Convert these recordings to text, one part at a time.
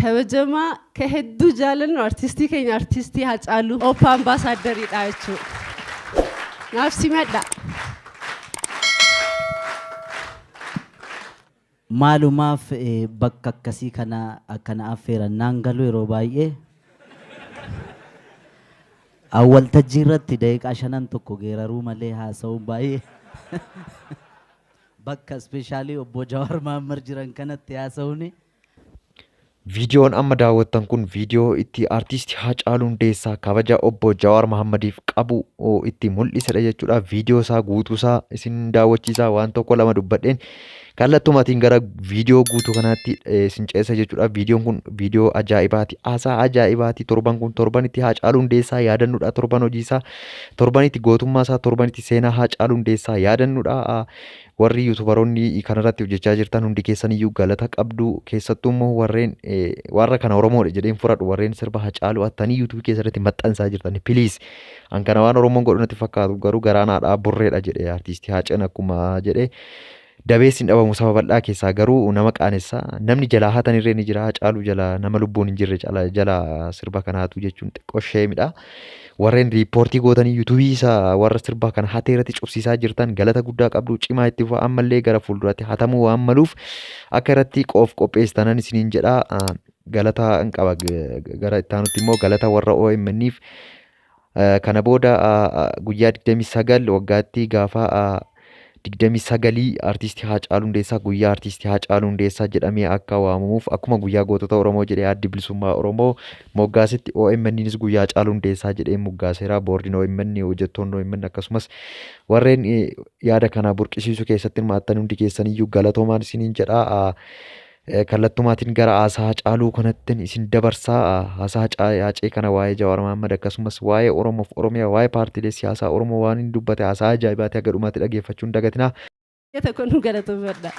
Kabajamaa ka hedduu jaalannu artistii keenya, artistii Hacaaluu, OPA ambaasaaddariidha jechuudha. Naaf simadha. Maalumaaf bakka akkasii kana akkana affeeran naan galu? Yeroo baay'ee waltajjii irratti daqiiqaa shanan tokko geeraruu malee haasa'uun baay'ee, bakka especially obbo Jawaar Mahaammad jiran kanatti haasa'uuni. Viidiyoon amma daawwattan kun viidiyoo itti artiistii Haacaaluu Hundeessaa kabaja obbo Jawaar Mahaammadiif qabu itti mul'isedha jechuudha. Viidiyoo isaa guutuu isaa isin daawwachiisaa, waan tokko lama dubbadheen kallattumaatiin gara viidiyoo guutuu kanaatti isin ceessa jechuudha. Viidiyoon kun viidiyoo ajaa'ibaati. Haasaa ajaa'ibaati. Torban kun torban itti Haacaaluu Hundeessaa yaadannudha. Torban hojii isaa, torban itti gootummaa isaa, torban itti seenaa Haacaaluu Hundeessaa yaadannudha. Warri YouTuberoonni kanarratti hojjechaa jirtan hundi keessaniyyuu galata qabdu. Keessattuu immoo warreen warra kana Oromoodha jedheen fudhadhu, warreen sirba Hacaaluu attanii YouTubeii keessatti maxxansaa jirtan, please. An kana waan Oromoon godhu natti fakkaatu, garuu garaanaadhaa burreedha jedhe artiistii Haaceen. Akkuma jedhe, dabeessi hin dhabamu saba bal'aa keessaa, garuu nama qaanessa. Namni jalaa hatan irree ni jira. Hacaaluu jala nama lubbuun hin jirre jala sirba kanaatu jechuun xiqqoo sheemidha. Warreen reportii gootanii YouTubeii isaa warra sirba kana hatee irratti cufsiisaa jirtan galata guddaa qabdu. Cimaa itti fufa. Ammallee gara fuulduraatti hatamuu waan maluuf akka irratti qoof qopheessitanan isiniin jedha. Galata hin qaba. Gara itti aanutti immoo galata warra OMN'if. Kana booda guyyaa 29 waggaatti, gaafa 29 artiistii Haacaaluu Hundeessaa guyyaa artiistii Haacaaluu Hundeessaa jedhamee akka waamamuuf, akkuma guyyaa gootota Oromoo jedhee Addi Bilisummaa Oromoo moggaasetti, OMN'nis guyyaa Haacaaluu Hundeessaa jedhee moggaaseera. Boordiin OMN, hojjettoonni OMN, akkasumas warreen yaada kana burqisiisuu keessatti hirmaattan hundi keessaniyyuu galatoomaan isiniin jedha. Kallattumaatiin gara haasaa Haacaaluu kanatti isin dabarsaa. Haasaa Haacee kana waa'ee Jawaar Mahaammad, akkasumas waa'ee Oromoof Oromiyaa, waa'ee paartiilee siyaasaa Oromoo waan inni dubbate, haasaa ajaa'ibaati. Haga dhumaatti dhaggeeffachuu hin dagatinaa. Tokko nu galatoomfadha.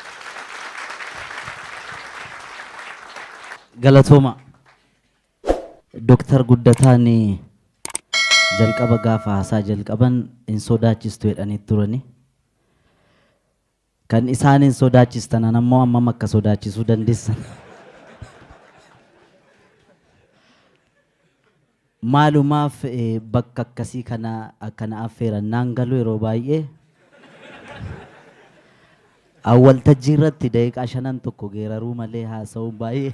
Galatooma. Dooktar Guddataan jalqaba gaafa haasaa jalqaban hin sodaachistu jedhanii turani. Kan isaan hin sodaachistan ammoo ammam akka sodaachisuu dandeessan. Maalumaaf bakka akkasii kana akkana affeeran naan galu? Yeroo baay'ee waltajjii irratti daqiiqaa shanan tokko geeraruu malee haasa'uun baay'ee,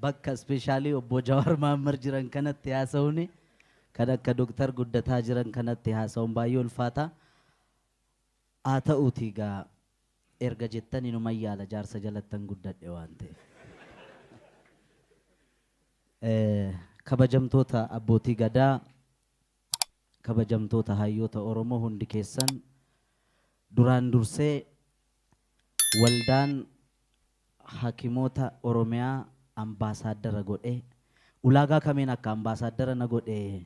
bakka especially obbo Jawaar Mahaammad jiran kanatti haasa'uuni, kan akka Dooktar Guddataa jiran kanatti haasa'uun baay'ee ulfaata. Haa ta'uuti egaa, erga jettan inuma yaala, jaarsa jalattan guddadhe waan ta'eef. Kabajamtoota abbootii gadaa, kabajamtoota hayyoota Oromoo hundi keessan, duraan dursee waldaan hakimoota Oromiyaa ambaasaaddara godhee, ulaagaa kamiin akka ambaasaaddara na godhe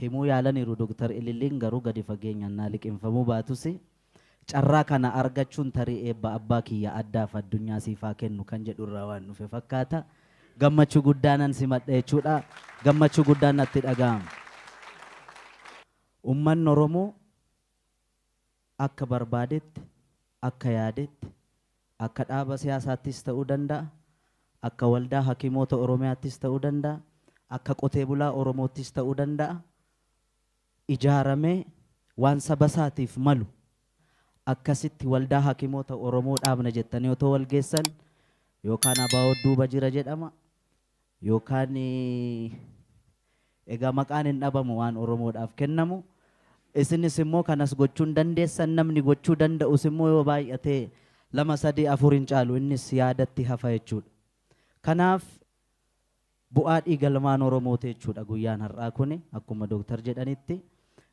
himuu yaalaniiru Dooktar Ililliin, garuu gadi fageenyaan naa liqinfamuu baatus, carraa kana argachuun tarii eebba abbaa kiyya addaaf addunyaa siifaa kennu kan jedhu irraa waan dhufe fakkaata. Gammachuu guddaanan simadha jechuudha. Gammachuu guddaan natti dhaga'ama. Uummanni Oromoo akka barbaadetti, akka yaadetti, akka dhaaba siyaasaattis ta'uu danda'a, akka waldaa hakimoota Oromiyaattis ta'uu danda'a, akka qotee bulaa Oromoottis ta'uu danda'a. Ijaaramee waan saba isaatiif malu, akkasitti waldaa hakimoota Oromoo dhaabna jettanii otoo wal geessan, yookaan ABO duuba jira jedhama, yookaan egaa maqaan hin dhabamu waan Oromoodhaaf kennamu. Isinis immoo kanas gochuu hin dandeessan, namni gochuu danda'us immoo yoo baay'atee lama, sadii, afur hin caalu, innis yaadatti hafa jechuudha. Kanaaf bu'aa dhiigalmaan Oromooti jechuudha guyyaan har'aa kuni. Akkuma dooktar jedhanitti,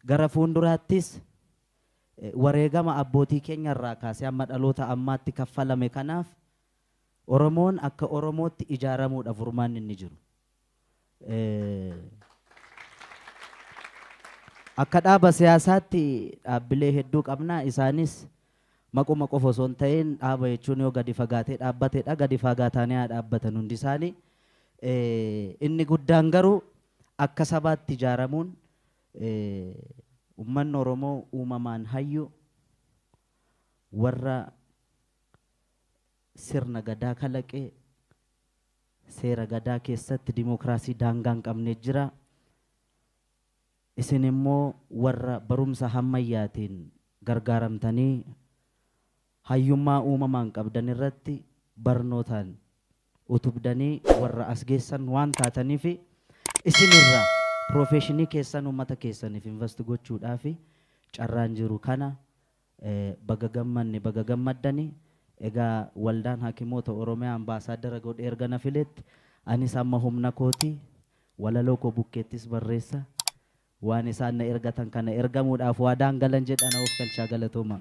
gara fuulduraattis wareegama abbootii keenya irraa kaasee amma dhaloota ammaatti kaffalame kanaaf Oromoon akka Oromootti ijaaramuudha furmaanni inni jiru. Akka dhaaba siyaasaatti dhaabbilee hedduu qabna. Isaanis maquma qofa osoo hin ta'in, dhaaba jechuun yoo gadi fagaatee dhaabbatedha. Gadi fagaatanii haa dhaabbatan hundi isaanii. Inni guddaan garuu akka sabaatti ijaaramuun Uummanni Oromoo uumamaan hayyu, warra sirna gadaa kalaqee, seera gadaa keessatti dimookiraasii daangaa hin qabne jira. Isin immoo warra barumsa hammayyaatiin gargaaramtanii hayyummaa uumamaan qabdan irratti barnootaan utubdanii warra as geessan waan taataniif, isinirra profession keessan uummata keessaniif invest gochuudhaaf carraan jiru kana. Baga gammanne, baga gammaddani. Egaa Waldaan Hakimoota Oromiyaa ambaasaaddara godhee erga na filetti, anis amma humna kooti walaloo koo bukkeettis barreessa, waan isaan na ergatan kana ergamuudhaaf waadaan galan jedha. Na of galchaa, galatooma.